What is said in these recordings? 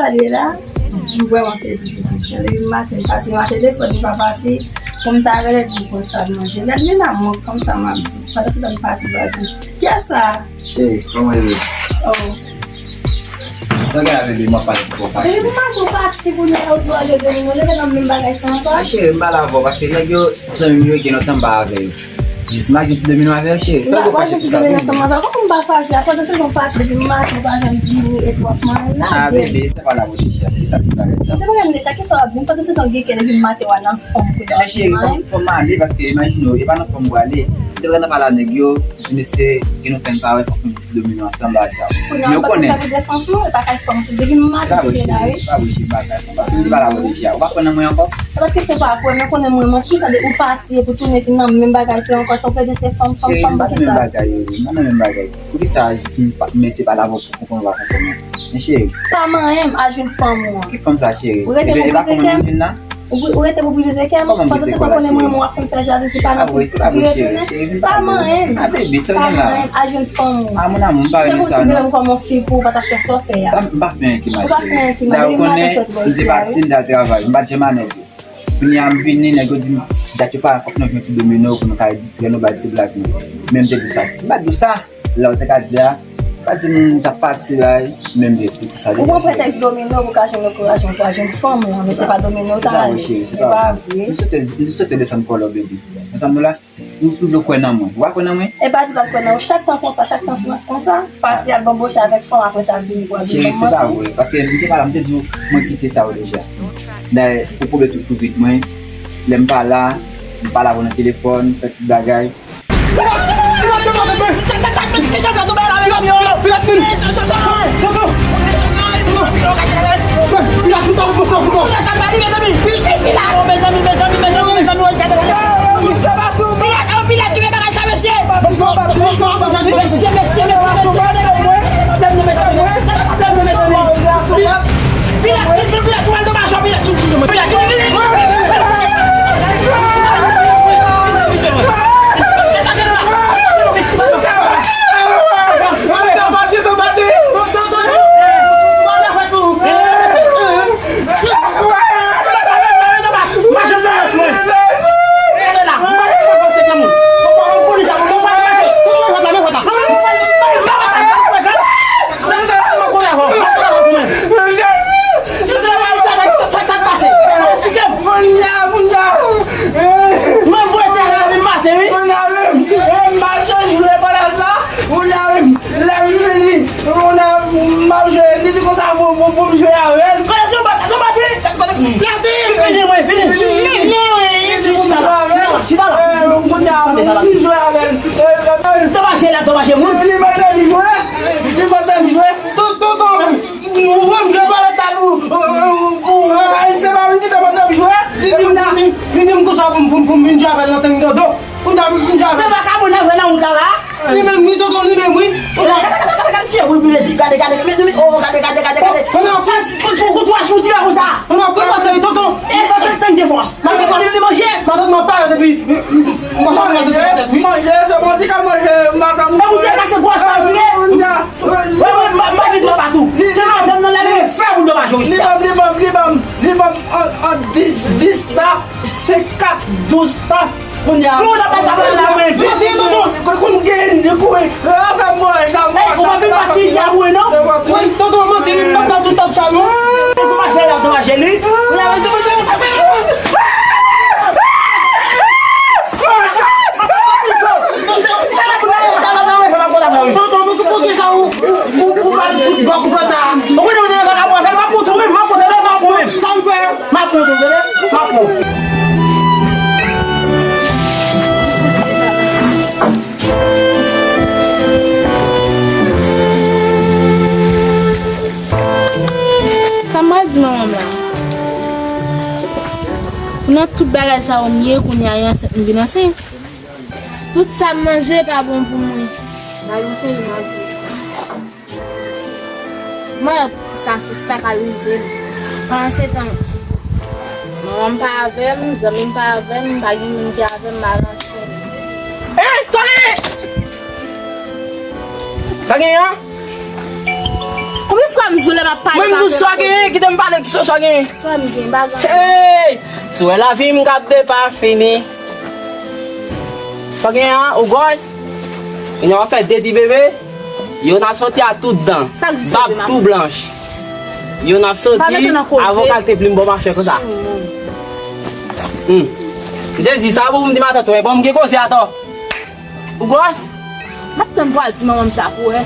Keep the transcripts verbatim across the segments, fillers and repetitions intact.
Pale la, m vrèman sezi pou tout jan. Depi maten, m pati, m a telefòn, li pa pati. Pou m ta rele, pou m konn sa l manje. Lè l vin a mwen, kòm sa m ap di. Pandan se tan, m pati pa jwenn. Kiyès sa? Cheri, kòman e ye? Oh. Sa gen avè li, m ap pale pou w fache. Depi maten, ou pati, kounye a, ou di w ale domino, ou leve nan menm bagay sa ankò? Cheri, m pale avè w, paske nèg yo, zanmi m yo, gen lontan m pa avè yo. Jis m a jwe ti domino avè yo, cheri. Sa w fè fache pou sa, domino ansanm avè w? Kòman m pa fache? Pandan se tan w pati depi maten, ou pa janm vini, epi w ap manyen la. Ah, bebe, se pa la pou deja. Ki sa ki parèt sa? Ou te pale m deja, ki sa w ap di m? Pandan se tan w gen kè depi maten, w a nan fòm pou w ap manyen. Cheri, fòm, fòm ale, paske imajine w, e pa nan fòm pou ale. M te pral nan pale a nèg yo, di mesye, gen lontan m pa wè, fòk nou jwe ti domino ansanm, bagay sa. Kounye a, ou pa ka fè defans non, e pa kay fòm sou depi maten ki te la, wi. Pa wi, cheri, pa kay fòm. Paske m te pale avè w deja. Ou pa kwè nan mwen ankò? Se pa kesyon pa kwè, men konnen mwen, mwen, poukisa de ou pati epi w tounen vin nan menm bagay sa ankò, sa w plede se fanm, fanm, fanm, poukisa? Cheri, m pa nan menm bagay, m pa nan menm bagay. Poukisa jis m pa, men se pa la pou konprann ou pa konprann mwen. Men cheri. Pa manyen m, al jwenn fanm ou an. Ki fanm sa, cheri? Ou rete pou brize kè m? Ou, ou rete pou brize kè m? Pandan se tan konnen mwen, mwen ap fè jalouzi pa nan pou vire tounen. Pa manyen m. Ah, baby, sa w gen la? Pa manyen m, al jwenn fanm ou. Ah, mon amour, m pa renmen sa, non. Ou konsidere m kòm yon fi pou ou pa ta fè sa w fè a. Sa, m pa fè anyen ki mal, cheri. Ou pa fè anyen ki mal. Depi maten w soti bò isi a, wi. M te pati, m t al travay. M pa t janm a nèg yo. Kounye a, m vini, nèg yo di m, dat yo pa fòk nou jwe ti domino pou nou ka distrè nou, bay ti blag nou. Men m te di w sa. Si m pa t di w sa, lè w te ka di a, pa di m t ap pati la, men m te eksplike w sa deja. Ou pran pretèks domino pou ka jwenn ankourajman pou al jwenn fanm ou an, men se pa domino w ta ale. Se pa vre, cheri, se pa vre. M swete, m swete desann kòlè w, baby. Ansanm nou la, m, m vle w kwè nan mwen. Ou pa kwè nan mwen? E pa di pa kwè nan ou. Chak tan konsa, chak tan konsa, pati al banboche avèk fanm, apre sa vini pou al vin ban manti. Cheri, se pa vre. Paske m te pale, m te di w, mwen kite sa yo deja. Dayè, ou koube tout kouvit mwen. Lè m pa la, m pale avè w nan telefòn, fè tout bagay. Lè m vini, moun nan, m ap jwe, li di konsa pou, pou, pou m jwe avè l. Kote se yon bat, se yon bat, wi. Lage! Vini, mwen, vini. Vini, non, e, e, chita la. Chita la. Kounye a, pou m jwe avè l. Domaje la, domaje moun. Li pa t anvi jwe. Li pa t anvi jwe. Tonton, tonton, ou wè m jwe balèt la pou, pou, pou, se pa mwen ki te pa t anvi jwe. Li di m, li di m konsa pou m, pou m, pou m vin jwe avè l nan teng dodo. Kounye a m di avè l. Se vakabon nan vre nan wout la la. Li menm wi, tonton, li menm wi. Gade, gade, gade, gade, gade, gade, gade, gade, gade, gade, gade, gade. Kounye a, sa, pou, pou, pou twa jou ti la konsa. Kounye a, pou pase, tonton. E, tonton, tann de fòs. Matant, li, li manje. Matant, m ap pale depi. M konsa pou matant, matant, wi. Manje, se bon, ti kal manje, matant. E ou di, pase gwo sa, ou di, e. Wè, wè, m, m, m pa vin twò patou. Se madanm nan la, li fè moun domaje isi a. Li ban m, li ban m, li ban m, li ban m, an, an, dis, dis tap, senk kat, douz tap. Kounye a. Ou nan pa ta pale la, men. Manti, tonton. Kon, kon m gen, li kouri. Afè mwen, sa, ou pa vin bat isi a pou non. Wi, tonton, manti, m pa pral tout tap sa, non. Ou mache la, ou mache li. Ou la, se Tonton, mwen ki pote sa ou, ou, ou, ou ba l tout bò koupè sa. Ou konnen mwen te vagabon avè l, m ap montre w menm, m ap montre w, m ap montre w menm. Sa m fè? M ap montre w, tande? M ap montre w. Sa m pral di manman m la. Nan tout bagay sa yo m ye, kounye a, m ansent, m vin ansent. Tout sa m manje pa bon pou mwen. Gade yon peyi m ap viv. Mwen, sa se sa k al rive m. Pandan se tan, manman m pa avè m, zanmi m pa avè m, m pa gen moun ki avè m, m al ansent. Hein? Sa genyen? Sa genyen an? Konbyen Frè m, di w lè m ap pale. Mwen m di w sa genyen, kite m pale, ki sa w genyen? Sa m gen, m pa gen anyen. Hey! Si w wè lavi m k ap depafini. Sa w genyen an, ou gwòs? Kounye a w ap fè de ti bebe, youn ap soti a tout dan, bab tou blanch. Youn ap soti, avoka l te plim bò machè konsa. Hmm. M sezi, sa pou m di matant ou, bon, m gen koze atò. Ou gwòs? M ap tann pou al di manman m sa pou wè.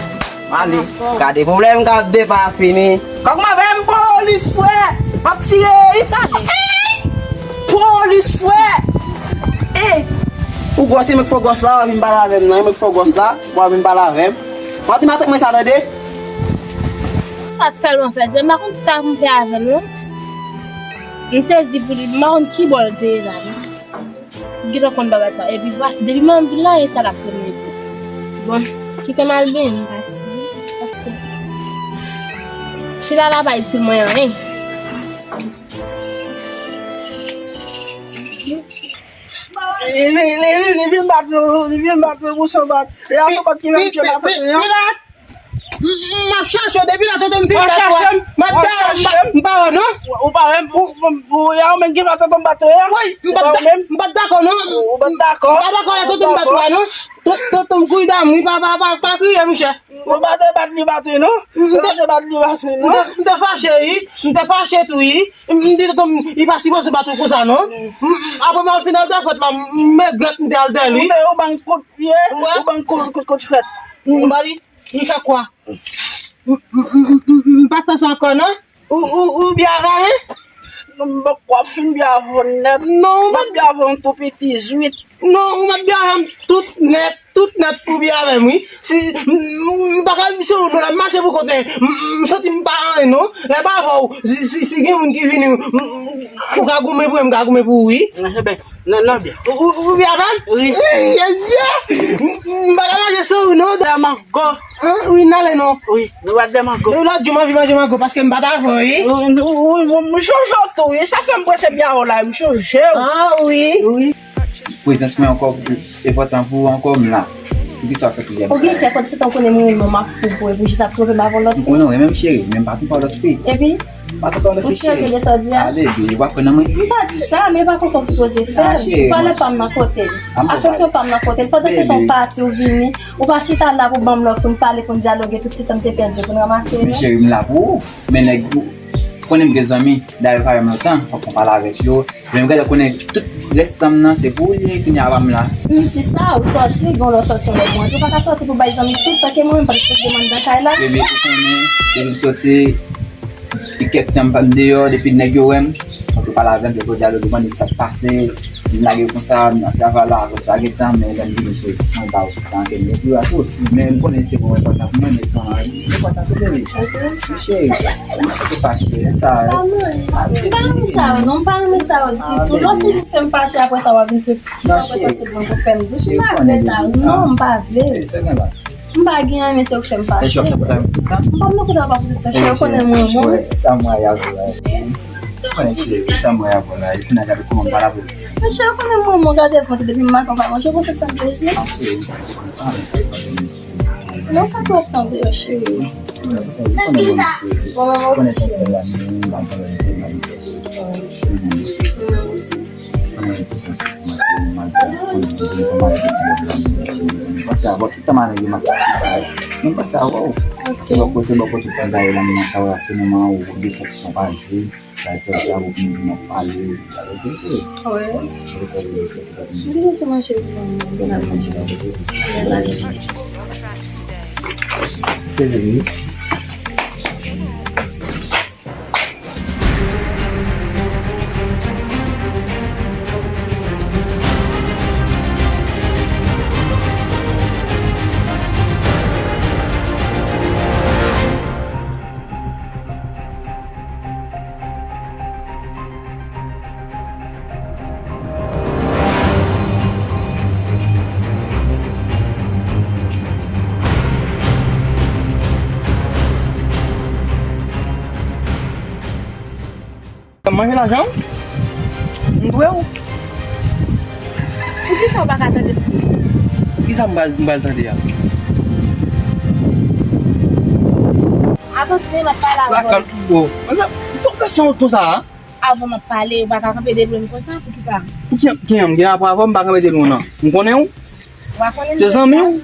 Ale, gade pwoblèm k ap depafini. Kòk m avè m polis, frè! M ap tire, wi. Polis, frè! Ey! Ou gwòs, se mwen k fò gwòs la, w a vin pale avè m nan, e mwen k fò gwòs la, w a vin pale avè m. W a di matant mwen sa, tande? Sa tèlman fè zèl, m pa konn sa pou m fè avè l, non. M sezi pou li, m pa konn ki bò l te ye la, non. Gentan konn bagay sa. Epi, depi m anvi la, e sa l ap premye di. Bon, kite m al benyen, m pati. Paske chita la pa itil mwen anyen. Li vin, li vin, li vin bat mwen, li vin bat mwen pou san bat. E a san bat ki vin tye la kote an. M ap chache w depi la, tonton, m vin bat ou a. M ap chache w, m pa wè w non. Ou pa wè m, ou, ou, ou, ya ou menm ki fè tonton m bat ou a? Wi, m pa t dakò non. Ou pa t dakò? M pa dakò lè tonton m bat ou a non. Tonton m kouri dam, wi, pa, pa, pa, pa kriye, monchè. Ou pa te bat li bat wi non. Ou pa te bat li bat wi non. M te, m te fache, wi. M te fache tou, wi. M di tonton m, li pa sipoze bat ou konsa non. Apre m al fin al defèt la, m regrèt m te al dèyè l, wi. Ou te, ou ban kout pye, ou ban kout, kout, kout frèt. M ba li. M fè kwa? M, m, m, m, m pa fè sa ankò non. Ou, ou, ou byen avè m? Non, m poko fin byen avè w nèt. Non, ou pa byen avè m tou piti zwit. Non, ou mèt byen avè m tout nèt, tout nèt ou byen avè m, wi. Si, m, m pa ka viv sou ou non, m ap mache pou kont mwen. M, m, m santi m pa anyen non. Lè m pa avè w, si, si, si gen moun ki vini, m, m, ou ka goumen pou mwen, m ka goumen pou ou, wi. Nan, nan, byen. Ou, ou, ou byen avè m? Wi. Wi, yes, yeah. M, m pa ka mache san ou non. Dèmango. An, wi, n ale non. Wi, nou va dèmango. Depi lòt jou, m anvi manje mango paske m pa t avè w, wi. Wi, wi, wi, m, m chonje w tou, wi. Sa fè m prese byen avè w la, m chonje w. An, wi. Wi. Prezans mwen ankò enpòtan pou ou ankò, m la. Poukisa w fè plizyè mesaj? Ou gen kè kont se tan w konnen m renmen w, m ap fou pou ou, epi w jis ap twonpe m avè yon lòt fi. M konnen w renmen m, cheri, men m pa twonpe yon lòt fi. Epi? Ou serye de sa w di a? Ale, bebe, w ap pran nan mwen. M pa di sa, men e pa konsa w sipoze fè l. Valè pa m nan kote l. Afeksyon pa m nan kote l. Pandan se tan w pati, w vini. Ou pa chita la pou ban m lòt fi, pou n pale, pou n dyaloge, tout ti tan m te pèdi yo, pou n ranmase yo. Men cheri, m la pou ou. Men nèg, ou konnen m gen zanmi, dayè yo pa wè m lontan, fòk mwen pale avèk yo. Men m gentan konnen tout rès tan m nan, se pou ou li ye, kounye a pa m la. Menm si sa, ou sòti, gen lè w sòti yon lòt moun. Ou pa ka sòti pou bay zanmi tout tan ke mwen menm, pa t ap demann nan kay la. Bebe, ou konnen, depi m sòti, Gen kèk tan m pa m deyò, depi nèg yo wè m, yo pale avè m, yo dyaloge, mande sa k pase, m lage konsa, m nan travay la, apre sa pa gen tan, men lè m vini sou mwen ba w tan ke m epi a tou. Men m konnen se mwen enpòtan pou mwen, men tan enpòtan tou, bebe. Wi cheri, m pa te fache, sa. M pa renmen sa yo, non, m pa renmen sa yo ditou. Lè w fin jis fè m fache, apre sa w ap vin fè, apre sa se bon pou fè m dous. M pa vle sa yo, non, m pa vle. M pa gen anyen, men se ou k fè m fache. Èske w ap nan kontak avè m tout tan? M p ap nan kontak avè w pou tout tan, cheri, ou konnen m renmen w. Sa m rayi avè w la. Ou konnen, cheri, sa m rayi avè w la. Epi n a gade kòman m pale avè w. Men cheri, ou konnen m renmen w, gade vant ou depi maten w pa manje, ou panse k fè m plezi? Non, cheri, m pa te konn sa, men fòk ou konnen m ti. Non, sa twòp tan deyò, cheri. Ou konnen m renmen w, cheri. Ou konnen sa m fè la, men m pa konnen m te mal. Mwen menm tou, m ap pran ti bòb la, mwen menm tou, mwen ap pran ti bòb la, mwen menm tou, mwen menm tou. Mwen panse avè w, tout tan m ale, mwen ap pran ti bòb la. Mwen panse avè w. Se bò kote, se bò kote w pral gaye la, mwen sa w ap fè, manman ou, ou gen kèk tan pa jwe, bay sèl sa, ou vin, vin ap pale, ou pale, ou pale, ou pale. Wi. Ou sa vle, se pou tèt mwen. Vin ti manje pou mwen, vin al manje. Se vre. Manje lajan m dwe w. Poukisa w pa ka tande m? Kisa m pral, m pral tande a? A Panse m ap pale avè w. Lakan, o. Mwen, m pa fè sa wont konsa, a. Avè w m ap pale, ou pa ka kanpe devan m konsa, poukisa? Pou ki, ki an m gen rapò avè w, m pa kanpe devan w, non. M konnen w? Ou pa konnen m? Se zanmi w?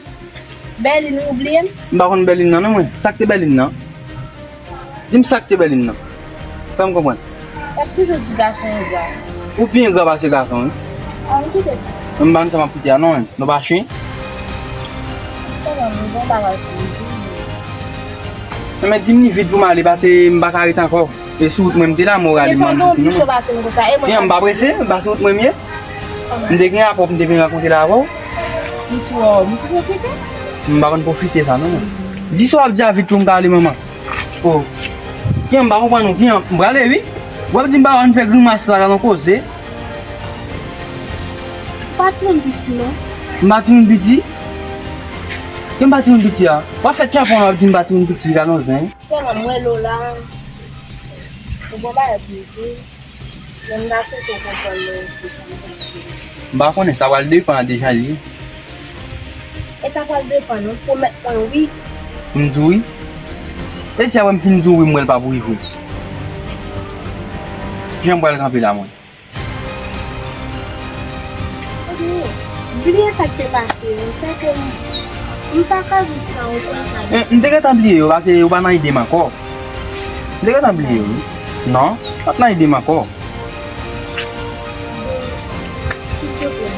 Bèlin, ou bliye m? M pa konn Bèlin nan, non, mwen. Sa k te Bèlin nan? Di m sa k te Bèlin nan. Fè m konprann. Y ap toujou di gason engra. Ou pi engra pase gason, wi. A, nou kite sa. M pa konn sa m ap kite a, non, mwen. Nou pa chen. Mwen se pa yon bon bagay pou m di. Enben, di m li vit pou m ale, pase m pa ka ret ankò. E sou wout mwen m te la, mwen rale m. Mesye, ou gen yon pi cho pase m konsa. E mwen, m pa prese, m pa sou wout mwen m ye. M te gen rapò pou m te vin rankontre la avè w. M twò, m twò pwofite. M pa konn pwofite sa, non. Di sa w ap di a vit pou m ka ale, manman. O. Kiyan, m pa konprann ou. Kiyan, m prale, wi. W ap di m pa konn fè grimas sa, ka nan koze. M pa timoun piti, non. M pa timoun piti? Kiyan, m pa timoun piti a? W ap fè tchanpon, w ap di m pa timoun piti, ka nan zen. Sèlman, m wè Lola, ou gon bagay pou m di, men m ta swete w konprann mwen se sa m konn di. M pa konnen, sa pral depann de jan l ye. E sa pral depann, non, pwomèt mwen wi. Pou m di w wi? E si apre m fin di w wi, m wè l pa pou rive? Kijan m pral kanpe la, mwen? Ebyen, bliye sa k te pase yo. Se ke m, m pa ka viv san ou konsa. Eh, m te gentan bliye yo, pase yo pa nan ide m ankò. M te gentan bliye yo, wi. Non, pa t nan ide m ankò. Silvouplè.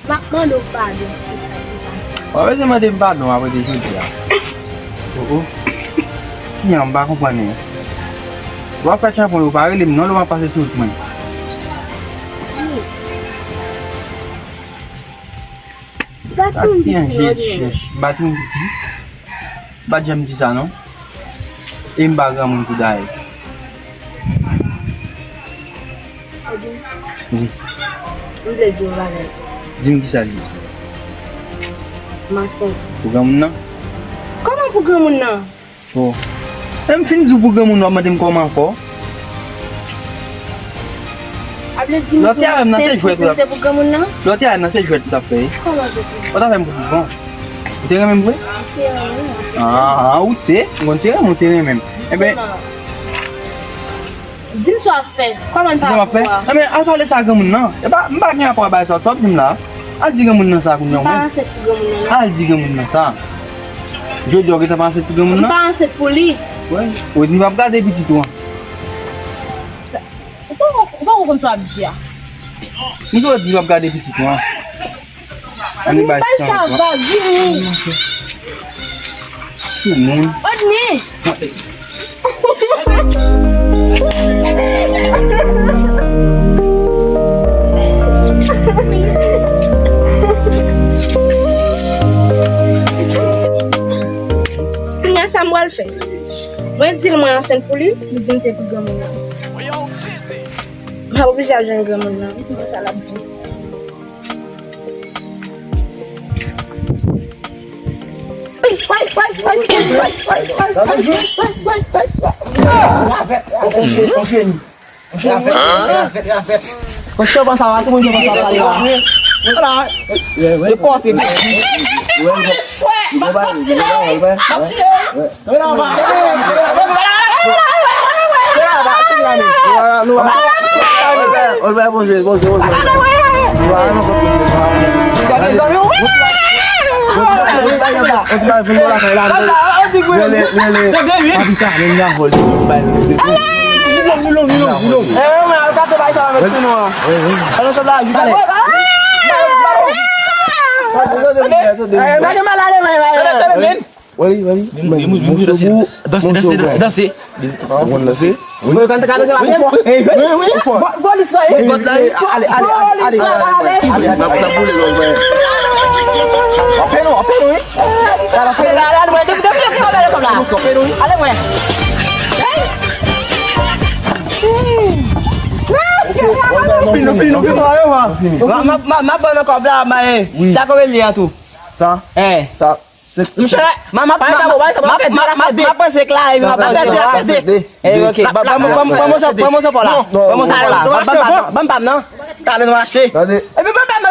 M ap mande w padon pou sa ki pase. W pa bezwen mande m padon apre de jodi a. O, o. Kiyan, m pa konprann ou. W ap fè tchanpon yo, pa rele m non, lè w ap pase sou wout mwen. Wi. Bati moun piti, non, di mwen. Bati moun piti. Pa janm di sa non. E m pa granmoun pou dayè. Wi. M vle di yon bagay. Di m kisa l ye. M ansent. Pou granmoun nan? Kòman pou granmoun nan? O. E m fin di w pou granmoun, w ap mande m kòman ankò? A vle di m tou, se pou granmoun nan? Lòt yè nan se jwèt ou t ap fè. Kòman jwèt ou? Ou t ap fè m pou vivan. Ou te renmen m vre? M te renmen w. A, a, ou te? M konn te renmen, ou te renmen m. Enben, di m sa w ap fè. Kòman n pa pou a? Enben, al pale sa granmoun nan. E pa, m pa gen rapò a bagay sa w t ap di m la. Al di granmoun nan sa kounye a ou menm. M pa ansent pou granmoun nan, non. Al di granmoun nan sa. Jodi a w gentan pa ansent pou granmoun nan? M pa ansent pou li. Wè, Wedni p ap gade pitit ou an. Ou pa, ou pa konn sa w ap di a. M di Wedni p ap gade pitit ou an. Ann bay sa vag, vini. Soumoun. Odni! Kounye a sa m pral fè. Mwen di l mwen ansent pou li, li di m se pou granmoun nan. M ap oblije al jwenn granmoun nan, wi, pou wè sa l ap di. Monchè, panse a tout moun ki panse a pale la. Ala, e kòte. Frè, m ap tire, m ap tire. Wi, wi, wi. Danse, danse, danse. Ou konn danse? Wi. Wi, wi, wi. Wi, wi. Polis la, eh. Wi, polis la, eh. Ale, ale, ale, ale. N ap, n ap boule lò, wi. Anpè nou, anpè nou, wi. Ale, ale, ale, ale, ale, ale, ale, ale, ale, ale, ale, ale, ale, ale, ale, ale. Fini, fini, fini, fini. Ma, ma, ma, ma ban nan kòb la, ma, eh. Sa kòb li an tou. Sa? Eh. Sa. Monchè, ma, ma, ma, ma, ma, ma, ma panse klare, epi ma panse klare. Eh, ok. Ba, ba, ba, ba, ba, monchè, ba, monchè, pa la. Ba, monchè, pa la. Ba, ba, ba, ba, ba, non. Talè nou mache. Epi ba, ba, ba,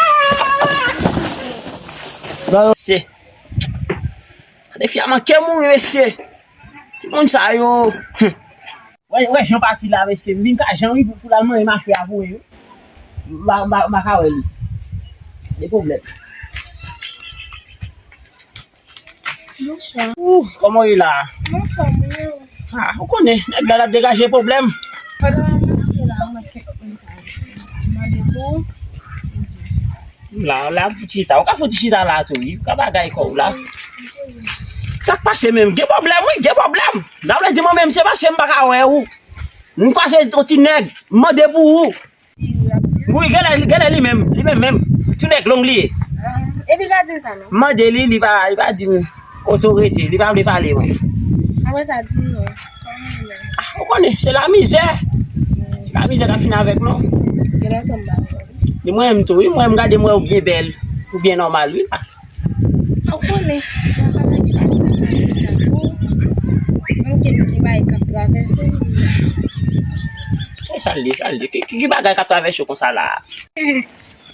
Se. Gade fi a manke mouri, mesye. Timoun sa yo. Hum. Wè, wè, jan pati la, mesye. M vin ka jan wi pou, pou l al manje mache a pou mwen, wi. M pa, m pa, m pa ka wè li. De pwoblèm. Bonswa. Ou, kòman w ye la? Mwen anfòm, wi. Ah, ou konnen, nèg la, l ap degaje pwoblèm. Pandan m ap mache la, mwen kèk moun ka mande pou ou. La, la, pou chita. Ou ka fout chita la tou, wi. Ou ka bagay kò w la. Sa k pase menm? Gen pwoblèm, wi, gen pwoblèm. Nan vle di mwen menm, se paske m pa ka wè ou. M kwaze yon ti nèg, m mande pou ou. Wi, genlè, genlè li menm, li menm menm. Ti nèg long li ye. Epi l pa di m sa non. M mande li, li pa, li pa di m. Otorite, li pa vle pale mwen. Apre sa, di m non. Ah, ou konnen, se lamizè. Lamizè k ap fin avèk nou. Gen lontan m pa wè w. Li mwen menm tou, wi, mwen m gade m wè ou byen bèl, ou byen nòmal, wi la. Ou konnen, mwen pa nan ki pa sa tou. Mwen ke m gen bagay k ap travèse m. E sa l ye, sa l ye. Ki, ki, ki bagay k ap travèse w konsa la?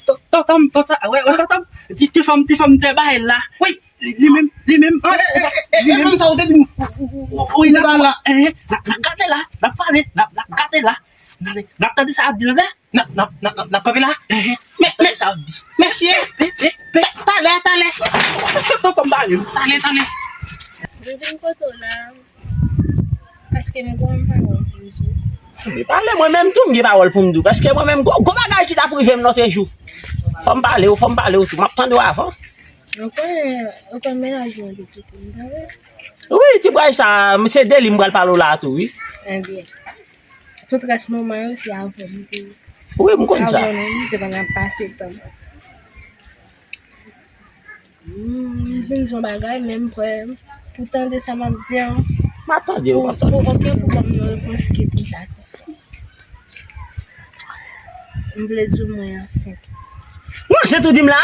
Tonton m, tonton, wè, wè, tonton m, ti, ti fanm, ti fanm te bay la. Wi, li menm, li menm. Wi, n ap, n ap gade la, n ap, n ap pale, n ap, n ap gade la. N ap tande sa ap di la. N ap, n ap, n ap, n ap kanpe la. Mè, mè, sa ap di. Mesye. Pe, pe, pe. Talè, talè. Tonton m pale. Talè, talè. Mwen vin kote w la. Paske mwen gon pawòl pou m di w. Pale, mwen menm tou m gen pawòl pou m di w. Paske mwen menm, gwo, gwo bagay ki t ap rive m lòt jou. Fò m pale w, fò m pale w tou. M ap tande w avan. Ou konnen, ou konnen mennaj mwen te kite m, pa vre? Wi, ti bway sa, se de li m pral pale w la tou, wi. Ebyen, tout rès moman yo, se avè w m te, wi, m konn sa. Avè w nou te konn ap pase tan. M vin di yon bagay, men m prè pou tande sa m ap di an. M ap tande w, m ap tande w. Pou okenn pwoblèm, yon repons ki pou m satisfè. M vle di w mwen ansent. Mwen ansent ou di m la?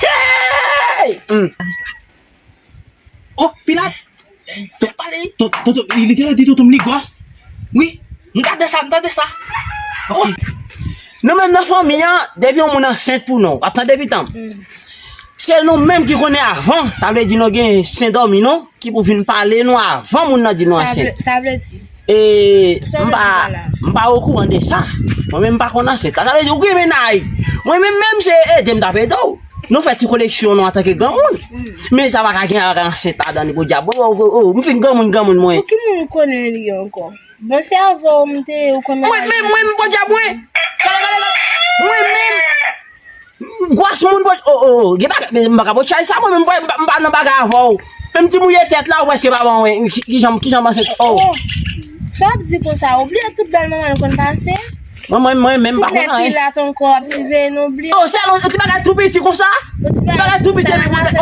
Hey! Hmm. Oh, Pilat! Fè pale. Ton-, tonton, li genlè di tonton m li gwòs. Wi. M gade sa, m tande sa. Oh. Nou menm nan fanmi an, depi yon moun ansent pou nou, w ap tande pitan m. Mm. Se nou menm ki konnen avan, sa vle di nou gen sen dòmi nou, ki pou vin pale nou avan moun nan di nou ansent. Sa vle, sa vle di. E, sa w vle di pa la? M pa okouran de sa. Mwen menm m pa konn ansent la. Sa vle di ou gen mennaj. Mwen menm, menm se ede m t ap ede w. Nou fè ti koleksyon nou antanke granmoun. Mm. Men sa pa ka gen bagay ansent ladan li, podyab. Oh, oh, oh, oh, m fin granmoun, granmoun mwen. Pou ki moun ou konnen li ankò? Bon, se avè w m te, ou konn mennaj mwen. Mwen menm, mwen, podyab mwen. Gade, gade, gade. Mwen menm. Gwòs moun, bon, oh, oh, oh, gen bagay, men m pa ka pran chay sa, mwen menm, m pa, m pa nan bagay avè w. Menm ti mouye tèt la, ou prèske pa ban mwen, ki, ki jan, ki jan m panse, oh. Oh, sa w ap di konsa, ou bliye tout bèl moman nou konn pase? Mwen, mwen, mwen menm pa konn anyen. Tout lè Pilat ankò ap siveye nou, bliye. Oh, se yon ti bagay tou piti konsa? Yon ti bagay tou piti, epi pou tèt,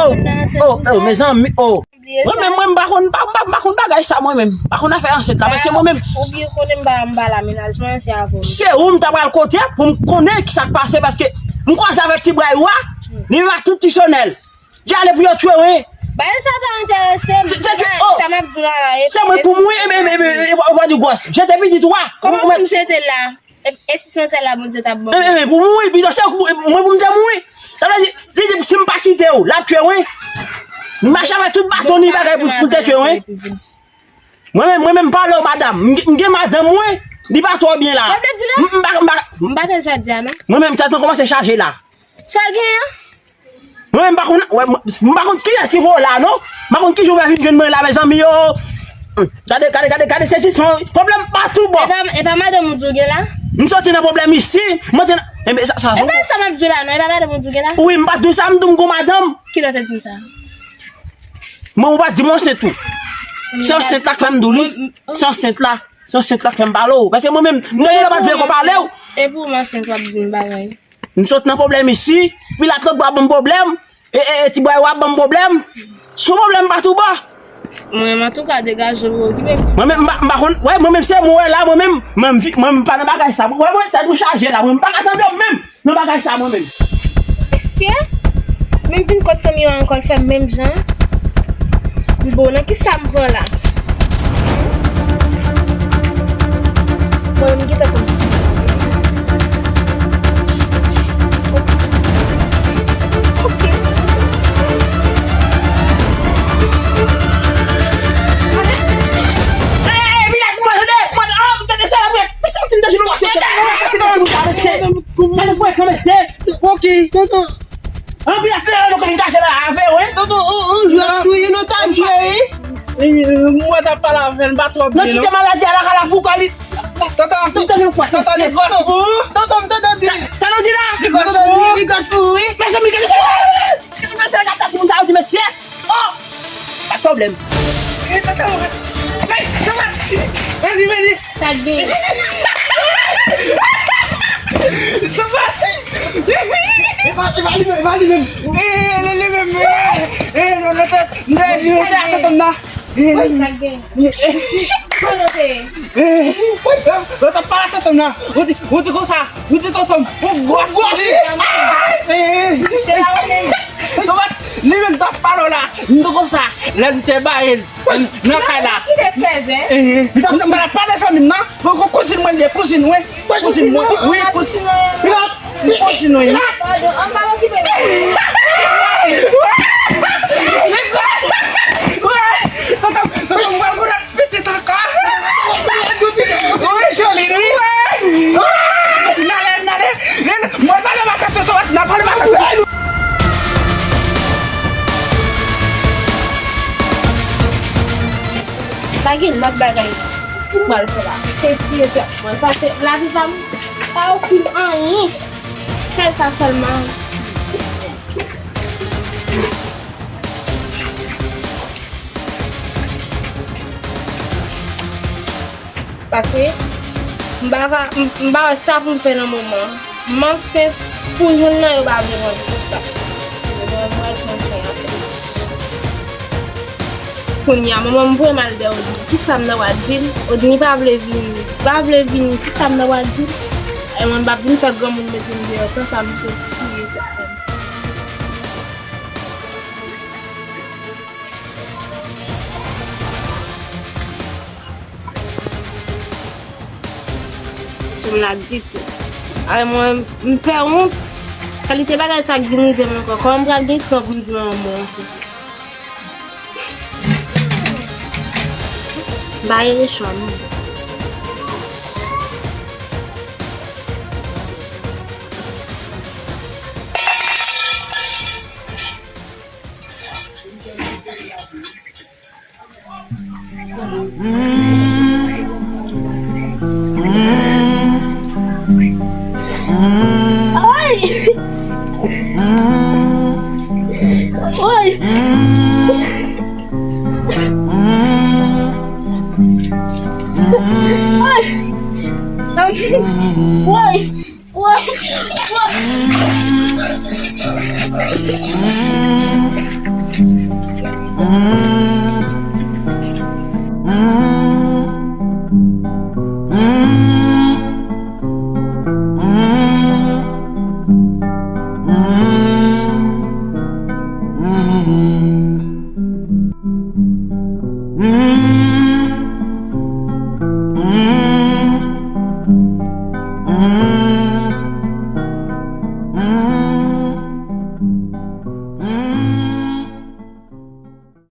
oh, oh, oh, mezanmi, oh. Mwen menm, mwen, m pa konn, m pa, m pa, m pa konn bagay sa, mwen menm. M pa konn afè ansent la, paske mwen menm. Ou byen konnen m pa, m pa la mennaj mwen, se avè w. Se ou m ta pral kote pou m konnen ki sa k pase, paske m kwaze avèk ti bway ou a, li menm ak tout ti sonèl. Li ale pou yo tchwe wi. Bagay sa pa enterese m. Se, se tchwe, oh. Sa m ap di w la, la, e, se mwen pou mouri, e, e, e, e, e, w a di gwòs. Jete pitit ou a. Kòman pou m jete l la? E, e si se yon sèl la Bondye t ap ban mwen? E, e, pou mouri, pito se mwen pou m te mouri. Sa vle di, li di si m pa kite w, l ap tchwe mwen. M mache avèk tout baton li bagay pou, pou l te tchwe mwen. Mwen menm, mwen menm m pale w madanm. M, m gen madanm mwen, li pa twò byen la. Sa vle di la? M, m pa, m pa. M pa tande sa w di a non. Mwen menm tèt mwen kòmanse chaje la. Sa w gen an? Mwen menm m pa konn, wè, mwen, m pa konn kiyès ki voye w la non. M pa konn kijan w fè vin jwenn mwen la, mezanmi yo. Gade, gade, gade, gade, se sispann pwoblèm pa tou bò. E pa, e pa madanm ou di w gen la? M soti nan pwoblèm isi, mwen te nan, enben, sa, sa, e pa sa m ap di w la non, e pa madanm ou di w gen la? Wi, m pa t di w sa, m di w m gon madanm. Kilè w te di m sa? Mwen, ou pa t di m ansent tou. Se ansent la k fè m di w li. Se ansent la, se ansent la k fè m pale w. Paske mwen menm, mwen menm pa t vle konn pale w. E pou m ansent w ap di m bagay. M sot nan pwoblèm isi, Pilat lòt bò ap ban m pwoblèm, e, e, e ti bway ou ap ban m pwoblèm. Sou pwoblèm pa tou bò. Mwen menm, antouka, degaje w, okipe m ti. Mwen menm, m pa, m pa konn, wè, mwen menm se mwen wè la, mwen menm, mwen menm vi-, mwen menm pa nan bagay sa. Wè, mwen, tèt mwen chaje la, mwen menm pa ka tande w menm nan bagay sa, mwen menm. Mesye, menm vin kot fanmi an ankò, l fè m menm jan. Bon, nan ki sa m pran la? Mwen menm gentan konn ti. Ok. Ey, ey, ey, Milat, mwen tande, mwen, ah, m tande sa la, Milat. Mesye, m ti m tande nou, mesye. Gade fwè, mesye. Ok. Tonton. Anpil afè nou konn kache la avè w, wi. Tonton, on, on jwèt tou, wi, nou ta jwe, wi. Mwen t ap pale avè l, m pa twò byen, non. Mwen kite maladi a la, ka la fou, kò li. Tonton, tonton, li gwòs pou ou. Tonton, tonton, di. Sa, sa nou di la? Li gwòs pou ou. Li gwòs pou ou, wi. Mezanmi, gade, gade, gade sa timoun sa yo di, mesye. Oh! Pa pwoblèm. Ey, tonton, ey, sa va? Vini, vini. Sa k gen? Sa va? E pa, e pa li menm, e pa li menm. E, e, li, li menm. E, e, non, non, non, non, non, non, non, non. Sa k gen? Kote w te ye? E, e, non, non, non, non, non. Ou di, ou di konsa, ou di tonton m, ou gwòs pou li. E, e. Se pa ou menm. Sa va? Li menm t ap pale w la, m di konsa, lè m te ba l. Nan kay la. Ki te fèzè? Eh, eh. Mwen ap pale zanmi m nan. Bon, bon, kouzin mwen li ye, kouzin mwen. Kouzin mwen. Wi, kouzin. Kouzin mwen. Padon, an pa okipe. Tonton, tonton, mwen pral pitit ankò. Wi, joli, wi. N ale, n ale. Mwen pale makak, sa va, n a pale makak. Pa gen lòt bagay pou m al fè la. Se tiye tèt mwen. Paske lavi pa m pa ofri m anyen. Sèl sa sèlman. Paske m pa ka, m, m pa wè sa pou m fè nan moman. M ansent pou youn nan yo pa vle mwen pou sa. Mwen, mwen pran swen apre. Kounye a, manman m voye m al dèyè Odni. Kisa m ta pral di l? Odni pa vle vini. Pa vle vini. Kisa m ta pral di l? E mwen, m p ap vin fè granmoun mete m deyò. Tan sa, m te touye tèt mwen. Sou m la ditou. Ay, mwen, m pè wont. Kalite bagay sa k vin rive m ankò. Kòman m pral gen kran pou m di manman m mwen ansent? M pa rele chwa, non. Ay! Ay! Ay! Ay!